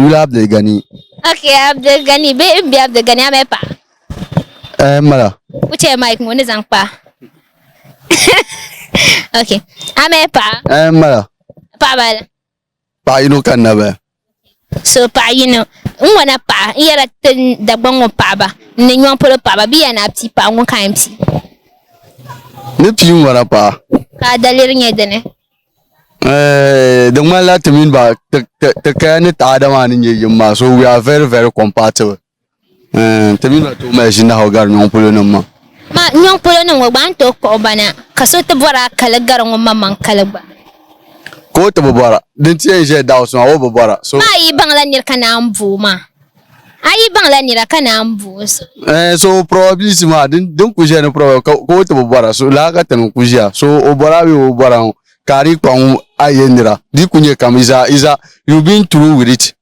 Yuli Abdul Gani. Okay, Abdul Gani bee n be Abdul Gani a mali paɣa? Eh, m mala. Ku chɛ mic ŋɔ ni zaŋ kpa. Okay, a mali paɣa? Eh, m mala. Paɣaba ala? Paɣa yino ka n na bala. So paɣa yino n wana paɣa n yɛla ti Dagbaŋ ŋɔ paɣaba ni nyɔŋ polo paɣaba bee ya ni a pii paɣa ŋun ka yɛn pii? Ni pii n wana paɣa. Ka a daliri nyɛ dini? Eh, di ŋmanila ti mini ba ti kaya ni taada maa ni nyɛ yim maa so we are very very compatible. Eh, ti mini ba tooi mali ʒinahagu gari nyɔŋ polo nim maa. Ma nyɔŋ polo nim ŋɔ gba a ni tooi kpuɣi ba na ka so ti bɔri a kali gari ŋun maŋmaŋ kali gba. Ka o ti bi bɔra, din ti yɛn ʒiya daɣu maa o bi bɔra. So Ma a yi baŋla nira ka naan booi maa. A yi baŋla nira ka naan booi so. Eh, so probability maa din din ku ʒiya ni probability ka o ti bi bɔra so laa ka tini ku ʒiya so o bɔra bee o bɔra ŋɔ ka a di kpaŋ a yɛ nira di ku nyɛ kam is a is a you been through with it.